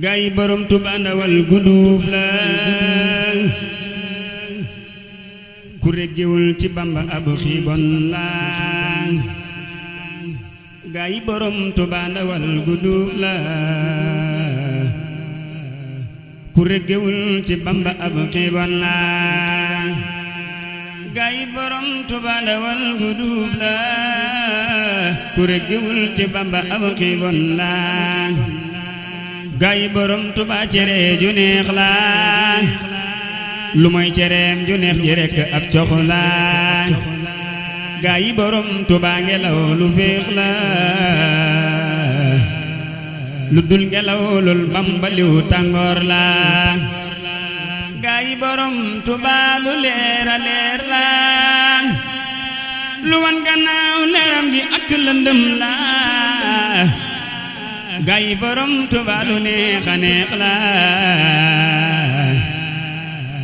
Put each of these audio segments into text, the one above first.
gaay borom Tuubaa ndawal guduuf la ku reggewul ci Bamba ab xiibon la gaay borom Tuubaa ndawal guduuf la ku reggewul ci Bamba ab xiibon la gaay borom Tuubaa ndawal guduuf la ku reggewul ci Bamba ab xiibon la gaay borom Tuubaa cere ju neex la lu mooy cereem ju neex ji rekk ab cox la gaay borom Tuubaa ngelaw lu féex la lu dul ngelaw lul Bamba liw tàngoor la gaay borom Tuubaa lu leer a leer la lu wan gannaaw leeram gi ak lëndëm la gaay borom Tuubaa lu neex a neex la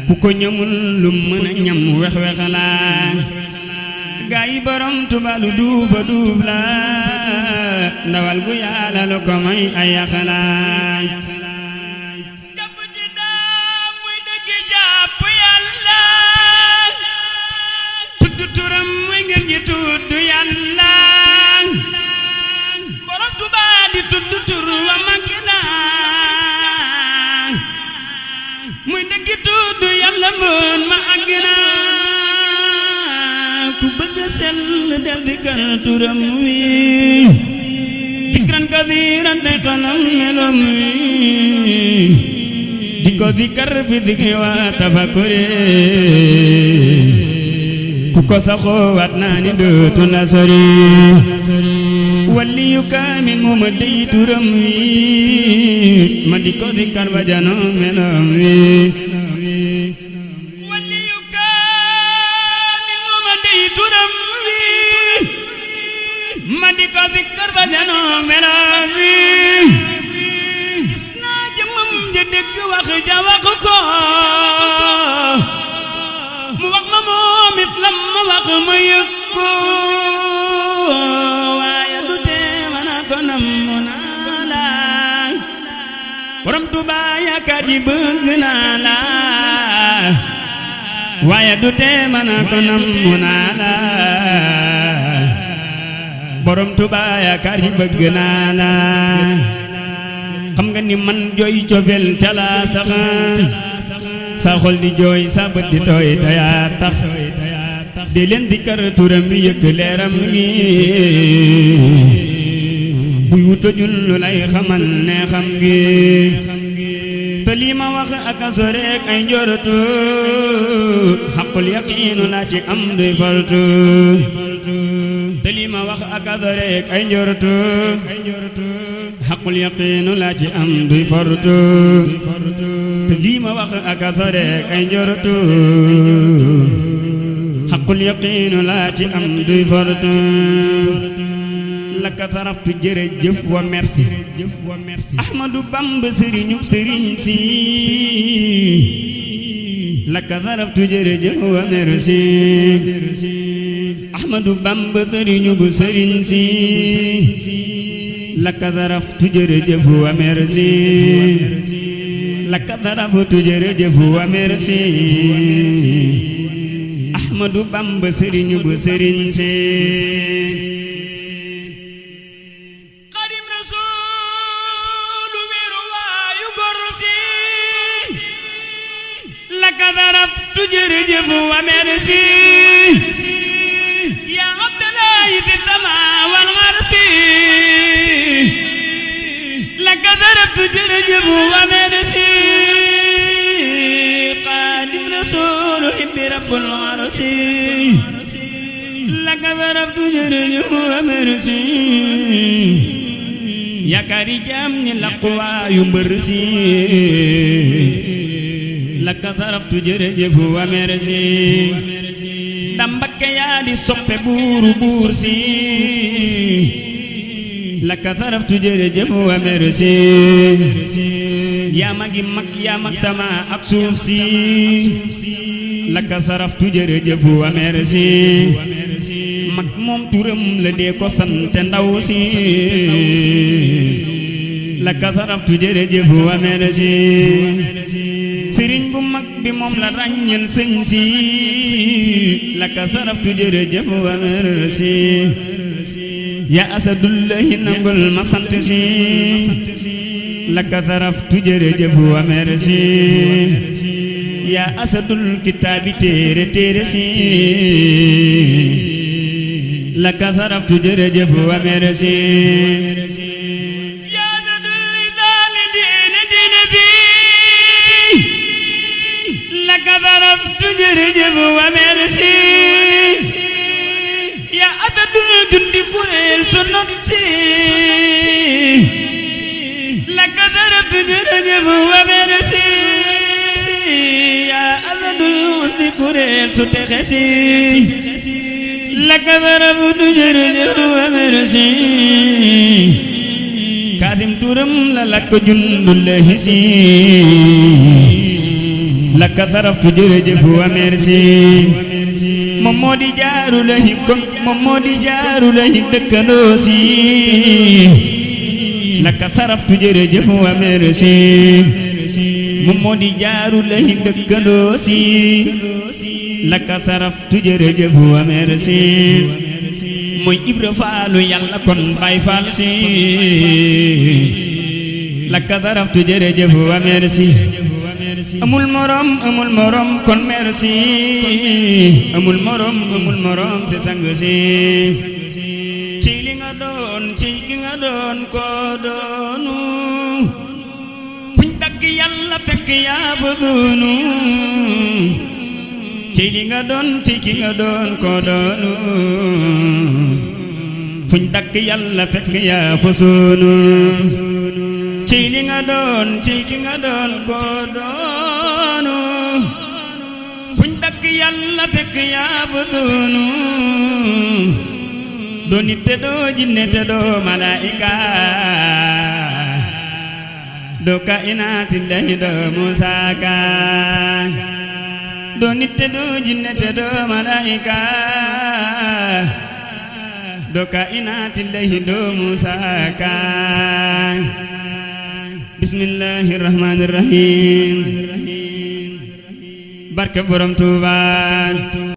ku ko ñamul lu mën a ñam wex wex la gaay borom Tuubaa lu duuf a duuf la ndawal gu Yàlla lu ko may ay yax la jàpp ci daam muy dëgg jàpp Yàlla tudd turam muy ngeen ji tudd Yàlla borom Tuubaa di tudd tur wa mag na muy dëgg tudd Yàlla mën ma àgg na ku bëgg sell del di kar turam wi dikran kasiiran te xanam melom wi di ko zikar bi dikri wa tafakkuri ku ko saxoo waat naa ni dootu la sori waliyu kaamil mu ma dey turam wi ma di ko zikar ba jano melom wi waliyu kaamil mu ma dey turam wi ma di ko zikar ba jano melom wi gis naa jëmmam ja dégg wax ja wax ko mu wax ma moom it lam ma wax ma yëg ko borom Tuubaa yaakaar ji bëgg naa la waaye du tee man a ko namm naa la borom Tuubaa yaakaar ji bëgg naa la xam nga ni man jooy cofeel ca la sax sa xol di jooy sa bët di tooy te yaa tax di leen di kar turam bi yëkk leeram gi buy wutojul lu lay xamal ne xam gi te lii ma wax ak a soreek ay njortu xaqul yaqiinu laa ci am duy faltu te lii ma wax ak a soreek ay njortu xaqul yaqiinu laa ci am duy fortu te lii ma wax ak a soreek ay njortu xaqul yaqiinu laa ci am duy fortu laka taraftu jërëjëf wa merci Ahmadu Bamba sëriñu sëriñ si laka taraftu jërëjëf wa merci Ahmadu Bamba sëriñu bu sëriñ si laka taraftu jërëjëf wa merci laka taraftu jërëjëf wa merci Ahmadu Bamba sëriñu bu sëriñ si kadaraftu jërëjëf wa merci ya Abdalaahi fi sama wal ardi la kadaraftu jërëjëf wa merci Xaadim Rasuul hibbi rabbul arsi la kadaraftu jërëjëf wa merci yaakaari jaam ñi laqwaayu mbër si laka taraftu jërëjëf wa merci Ndambakke yaa di soppe buuru buur si laka taraftu jërëjëf wa merci yaa magi mag yaa mag sama ak suuf si laka taraftu jërëjëf wa merci mag moom turam la dee ko sant ndaw si laka saraftu jërëjëf wa merci sëriñ bu mag bi moom la ràññeel sëñ si laka saraftu jërëjëf wa merci ya asadullahi nangul ma sant si laka saraftu jërëjëf wa merci ya asadul kitaabi téere téere si laka saraftu jërëjëf wa merci ya asadul idaali diine diine bi laka saraftu jërëjëf wa merci ya asadul jundi kuréel su not si laka saraftu jërëjëf wa merci ya asadul jundi kuréel su texe si laka saraftu jërëjëf wa merci kaasim turam la lakk jundullahi si laka saraftu jërëjëf wa merci moom moo di jaaru lahi kon moom moo di jaaru lahi dëkkandoo si laka saraftu jërëjëf wa merci moom moo di jaaru lahi dëkkandoo si laka saraftu jërëjëf wa merci mooy Ibra Faalu yàlla kon Baay Faal si laka saraftu jërëjëf wa merci amul morom kon merci amul morom si sang si ci li nga doon ci ki nga doon ko doonu fuñ dakk yàlla fekk yaa bëggoonu ci li nga doon ci ki nga doon ko doonu fuñ dakk yàlla fekk yaa fasoonu ci li nga doon ci ki nga doon ko doonu fuñ dakk yàlla fekk yaa bëggoonu doo nit te doo jinne te doo malaayika doo kainaati lahi doo Muusaa Ka doo nit te doo jinne te doo malaayika doo kainaati lahi doo Muusaa Ka bismillahi rahmani rahim barke borom Tuuba